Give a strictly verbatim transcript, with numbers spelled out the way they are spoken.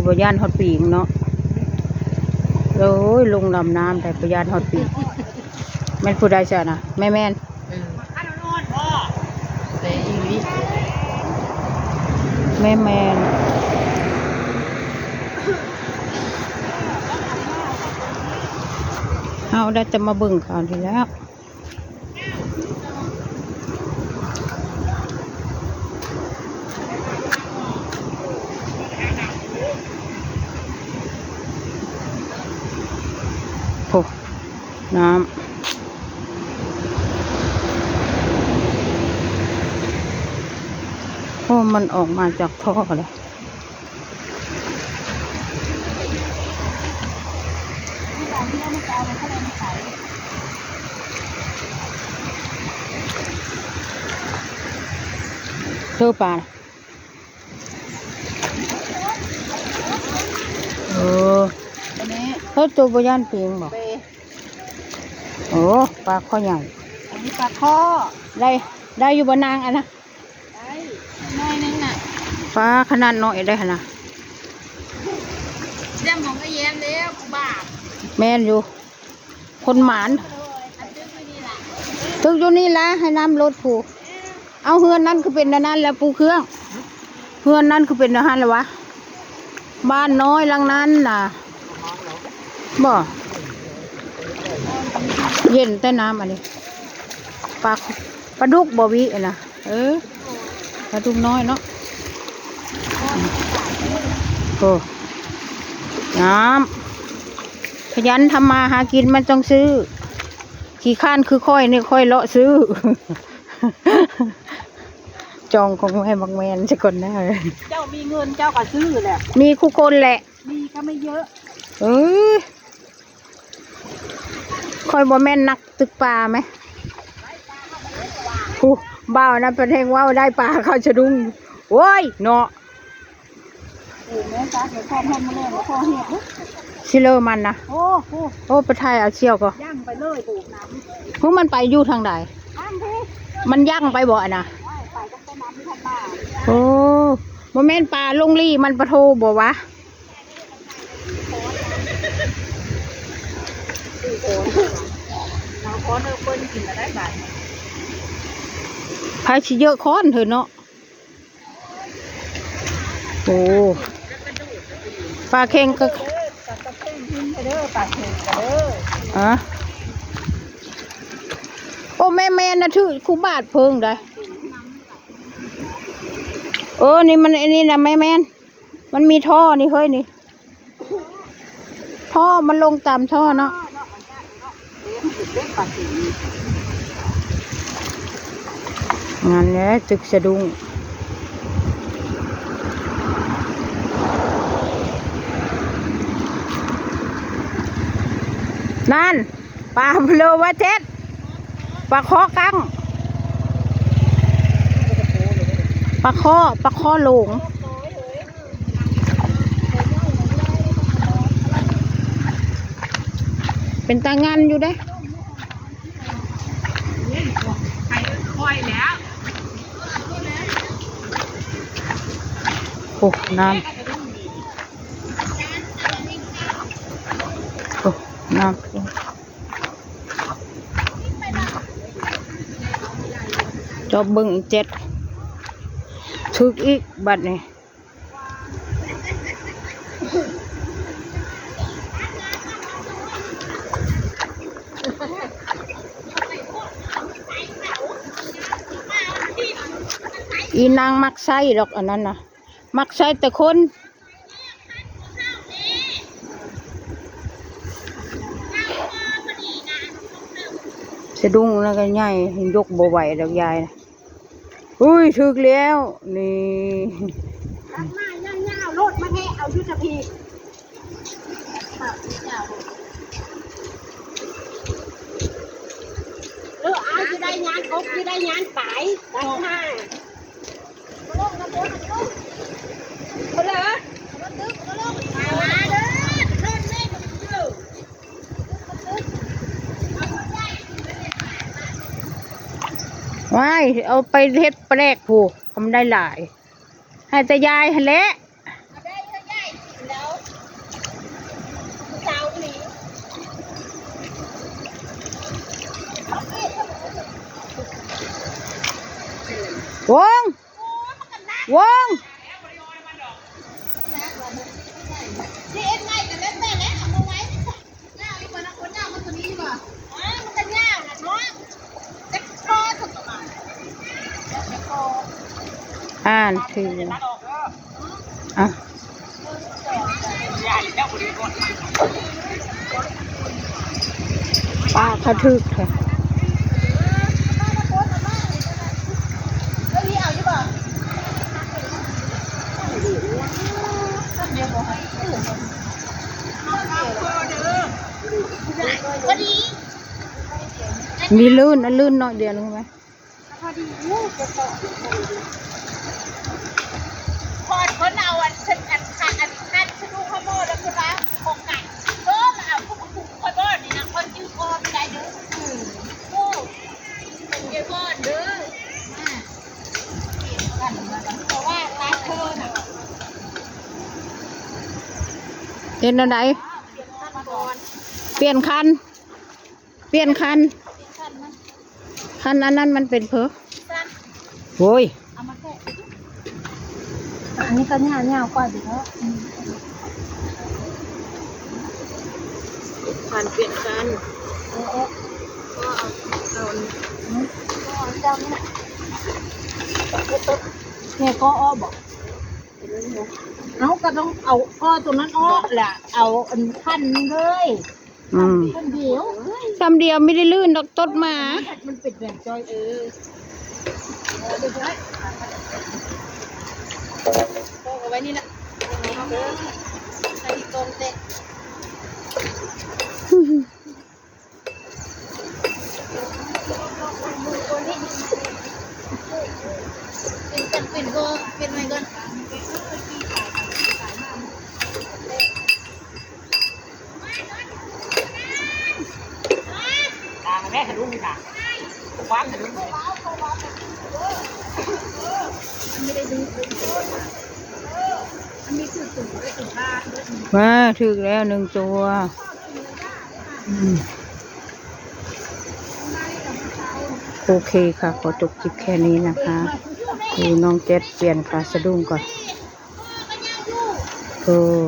บ่ย่านฮอดปีงเนาะ โอ้ย ลงดำน้ำได้บ่ย่านฮอดปีง แม่นผู้ใดซะนะ แม่แม่น เออ แต่อีหลี แม่แม่น เฮาได้แต่มาเบิ่งเขานี่แหล้ว โอ้ น้ำ โอ้ มันออกมาจากท่อเลย เธอปลา เออ อันนี้ เฮ้ย ตัวบ่ย่านปีงบ่ เป โอ้ ปลาข้อใหญ่ อันนี้ปลาข้อ ได้ ได้อยู่บ่นาง อันนะ ได้ น้อยนึงน่ะ ปลาขนาดน้อยได้หั่นนะ เรื่องของไอ้แย้มแล้ว กูบาป แม่นอยู่ คนหมาน ตึกอยู่นี่ล่ะ ให้น้ำลดผู้ เอาเฮือนนั่นคือเป็นอันนั้นแล้วปูเครื่อง เฮือนนั่นคือเป็นอันนั้นแล้ววะ บ้านน้อยหลังนั้นน่ะ บ่ เย็นแต่น้ำอันนี้ ปลา ปลาดุกบ่วิอะนะ เออ ปลาดุกน้อยเนาะ โอ้ น้ำ ขยันทำมาหากินมันต้องซื้อ ขี้ข้านคือข้อยนี่ข้อยเลาะซื้อ จองของแม่บักแมนซะก่อนนะ เจ้ามีเงินเจ้าก็ซื้อแหละ มีคู่คนแหละ มีก็ไม่เยอะ เออ ข้อยบ่แม่นนักตึกปลาไหม ผู้บ่าวนั้นเป็นแห่งเว้าได้ปลาเข้าสะดุ้ง โอ้ย เนาะ เออ แม่ตาเห็นพ่อพ่อมาเลยพ่อเห็น ชิเลอร์มันนะ โอ้โห โอ้ ไปถ่ายเอาเสี่ยวก่อน ย่างไปเลยดูดน้ำ เพิ่งมันไปอยู่ทางใด ย่างพี่ มันย่างไปบ่อะนะ ไปไปตั้งแต่น้ำไม่ทันมา โอ้ บ่แม่นปลาลงลี่มันปะโทบ่วะ สี่คน เราขอเลิกเปิ้ลกินก็ได้บาท ไผสิเยอะค้อนเถอะเนาะ โอ้ ปลาเค็งก็ เออ ปลาตะเพ่งขึ้นไปเด้อ ปลาเค็งก็เด้อ อะ โอ้ แม่แม่นะถือคู่บาทเพิงได้ เออ นี่มัน อันนี้นะ แม่แม่น มันมีท่อนี่ เฮ้ย นี่ ท่อมันลงตามท่อเนาะ งานนี้ตึกสะดุ้ง นั่น ปลาเบลอว่าเจ็ด ปลาข้อกั้ง ปลาข้อ ปลาข้อหลง เป็นตางันอยู่เด้ โอ้ น้ำ โอ้ น้ำ จอบเบิ่งอีกเจ็ด ถึกอีกบัดนี้ อีนางมักใส่ดอกอันนั้นนะ มักใส่แต่คน สะดุ้งแล้วก็ใหญ่ ยกบ่ไหวดอกยายนะ อุ้ย ถึกแล้ว นี่ ตัดมาย่างๆ โลดมาแทะเอาอยู่จะพี เออ เอาอยู่ได้งานกบอยู่ได้งานปาย ตัดมา ว้าย เอาไปเฮ็ดแปลกผู้ ทำได้หลาย ให้แต่ยายหั่นแหละ วง วง อ่านถือ อ่ะ ป้าเขาถือค่ะ มีลื่นนะ ลื่นหน่อยเดียว รู้ไหม พอดีลูกจะเกาะ พอดคนเอาอันเส้นอันคันอันคันสะดุ้งขโมยแล้วคนละของกัน เออมาเอาพวกคุณคนบ่นี่นะ คนจื้อพ่อไม่ได้เด้อ อืม โอ้ เป็นเยอะบ่อนเด้อ อ่า เพราะว่าร้านเธอน่ะ เห็นอะไร เปลี่ยนคัน เปลี่ยนคัน คันอันนั้นมันเป็นเพอ โอ้ย อันนี้ก็ยาวยาวกว่าอยู่แล้ว คันเปลี่ยนคัน เออเออ ก็เอา เอาอันนี้ อืม ก็เอาเจ้านี่แหละ เนี่ยก็อ้อบอก เอาก็ต้องเอาอ้อตัวนั้นอ้อแหละ เอาอันคันเลย อืม คันเดียว คำเดียวไม่ได้ลื่นดอก ตดหมา มันเป็นแบบจอย เออ เอาไปไว้นี่แหละ ใส่กองเตะ เป็นกันเป็นก็เป็นไว้ก่อน ตาแม่ทะลุนี่ค่ะ คว้างทะลุนี่ มาถึงแล้วหนึ่งตัว อืม โอเคค่ะ ขอจบคลิปแค่นี้นะคะ ดูน้องแจ็ดเปลี่ยนค่ะ สะดุ้งก่อน เออ